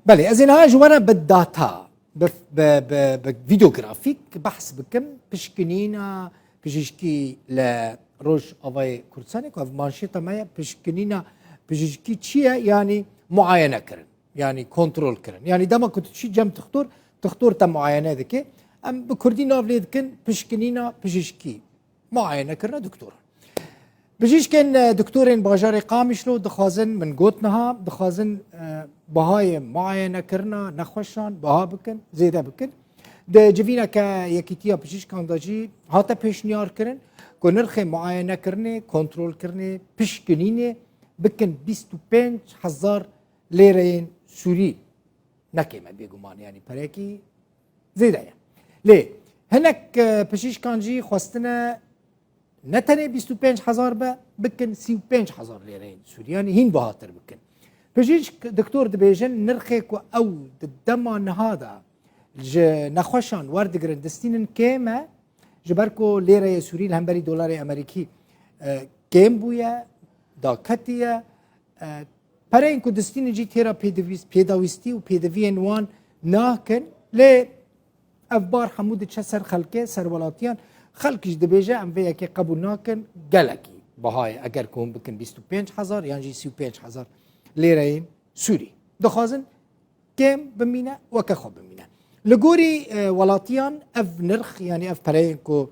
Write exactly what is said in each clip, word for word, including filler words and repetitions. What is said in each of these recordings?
Belê, ez ê niha ji we re bi data, bi, bi, bi, bi vîdeografîk behs bikim, pişkinîna pijîşkî li Rojavayê Kurdistanê, ku ev manşeta me ye, pişkinîna pijîşkî çi ye? Yanî muayene kirin, yanî kontrol kirin. Yanî dema ku tu çî cem tixtor, tixtor te muayene dike. Em bi kurdî nav lê dikin pişkinîna pijîşkî. Muayene kirine doktoran. Bijîşkên, e, doktorên bajarê Qamişlo dixwazin, min got niha, dixwazin, e, bahayê muayene kirina nexweşan biha bikin, zêde bikin. Di civîneke Yekîtiya Bijîşkan de jî hate pêşniyar kirin ku nirxê muayene kirinê, kontrol kirinê, pişkinînê bikin bîst û pênc hezar lêreyên Sûrî. Ne kêm e bêguman, yanî perekî zêde ye. Lê hinek, e, pijîşkan jî xwestine ne tenê bîst û pênc hezar be, bikin sî û pênc hezar lêreyên Sûrî, yanî hîn bihatir bikin. Pijîşk, doktor dibêjin, nirxê ku ew di dema niha de ji nexweşan werdigirin, distînin kêm e, ji ber ku lêreyê Sûrî li hemberî dolarê Amerîkî, e, kêm bûye, daketiye, e, pereyên ku distînin jî têra pêdivîst-, pêdawîstî û pêdiviyên wan nakin, lê ev bar hemû diçe ser xelkê, ser welatiyan. Xelk jî dibêje, em vê yekê qebûl nakin, gelekî biha ye. Eger ku hûn bikin bîst û pênc hezar yan jî sî û pênc hezar lêreyên Sûrî. Dixwazin kêm bimîne, weke xwe bimîne. Li gorî, e, welatiyan ev nirx, yanî ev pereyên ku,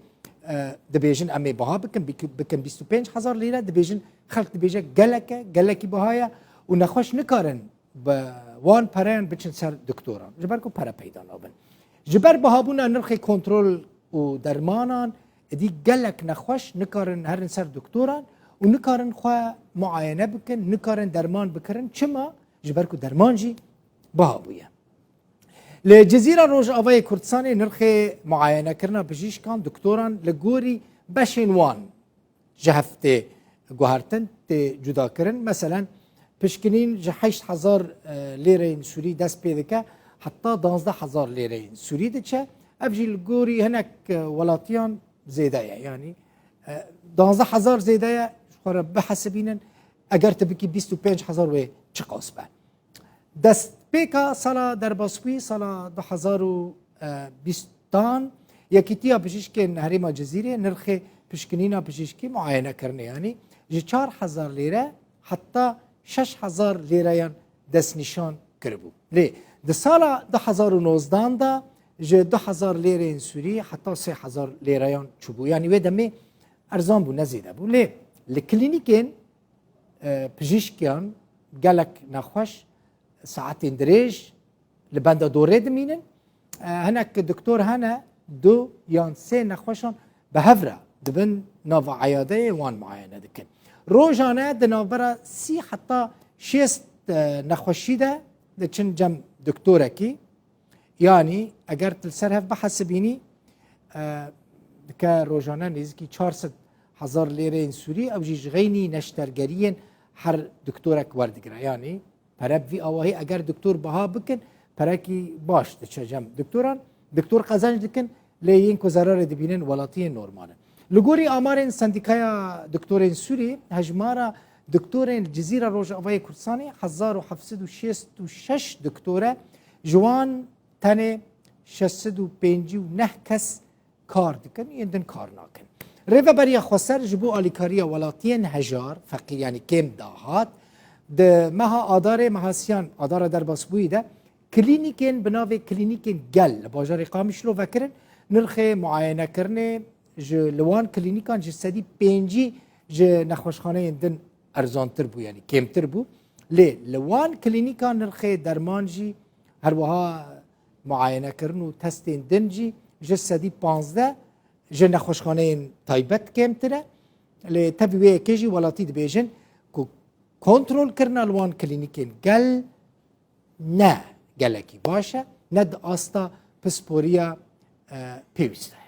e, dibêjin em ê biha bikin, bik-, bikin bîst û pênc hezar lîre, dibêjin, xelk dibêje gelek e, gelekî biha ye û nexweş nikarin bi wan pereyan biçin ser doktoran. Ji ber ku pere peyda nabin. Ji ber bihabûna nirxê kontrol û dermanan, êdî gelek nexweş nikarin herin ser doktoran û nikarin xwe muayene bikin, nikarin derman bikirin. Çima? Ji ber ku derman jî biha bûye. Li Cizîra Rojavayê Kurdistanê nirxê muayenekirina bijîşkan, doktoran li gorî beşên wan ji hev tê guhertin, tê cudakirin. Meselen, pişkinîn ji heşt hezar, e, lêreyên Sûrî dest pê dike, heta duwazdeh hezar lêreyên Sûrî diçe. Ev jî li gorî hinek, e, welatiyan zêde ye. Yanî, e, duwazdeh hezar zêde ye, ji xwe re bihesibînin, eger tu bikî bîst û pênc hezar wê çiqas be. Destpêka sala derbasbûyî, sala du hezar û bîstan, Yekîtiya Bijîşkên Herêma Cizîrê nirxê pişkinîna bijîşkî muayene kirine, yanî ji çar hezar lêre heta şeş hezar lêreyan destnîşan kiribû. Lê di sala du hezar û nozdan de ji du hezar lêreyên Sûrî heta sê hezar lêreyan çûbû. Yanî wê demê erzan bû, ne zêde bû. Lê li klînîkên, e, pijîşkiyan gelek nexweş saetên dirêj li benda dorê dimînin. E, hinek doktor hene, du yan sê nexweşan bi hev re dibin nava eyadeyê, wan muayene dikin. Rojane di navbera sî heta şêst, e, nexweşî de diçin cem doktorekî. Yanî eger tu li ser hev bihesibînî, e, dike rojane nêzîkî çar sed hezar lêreyên Sûrî, ew jî ji xeynî neştergeriyên her doktorek werdigire. Yanî pere bi vî awahî eger doktor biha bikin, perekî baş diçe cem doktoran. Doktor qezenc dikin, lê yên ku zerarê dibînin welatiyên normal in. Li gorî amarên Sendîkaya Doktorên Sûrî, hejmara doktorên li Cizîra Rojavayê Kurdistanê hezar û heft sed û şêst û şeş doktor e, ji wan tenê şeş sed û pêncî û neh kes kar dikin, yên din kar nakin. Rêveberiya Xweser ji bo alîkariya welatiyên hejar, feqîr, yanî kêm dahat, di meha Adarê, meha siyan, Adara derbasbûyî de, klînîkên bi navê klînîkên gel li bajarê Qamişlo vekirin, nirxê muayenekirinê ji, li wan klînîkan ji sedî pêncî ji nexweşxaneyên din erzantir bû, yanî kêmtir bû. Lê li wan klînîkan nirxê derman jî, her wiha muayenekirin û testên din jî ji sedî panzdeh ji nexweşxaneyên taybet kêmtir e. Lê tevî wê yekê jî welatî dibêjin ku kontrolkirina li wan klînîkên gel ne gelekî baş e, ne di asta pisporiya, e, pêwîst e.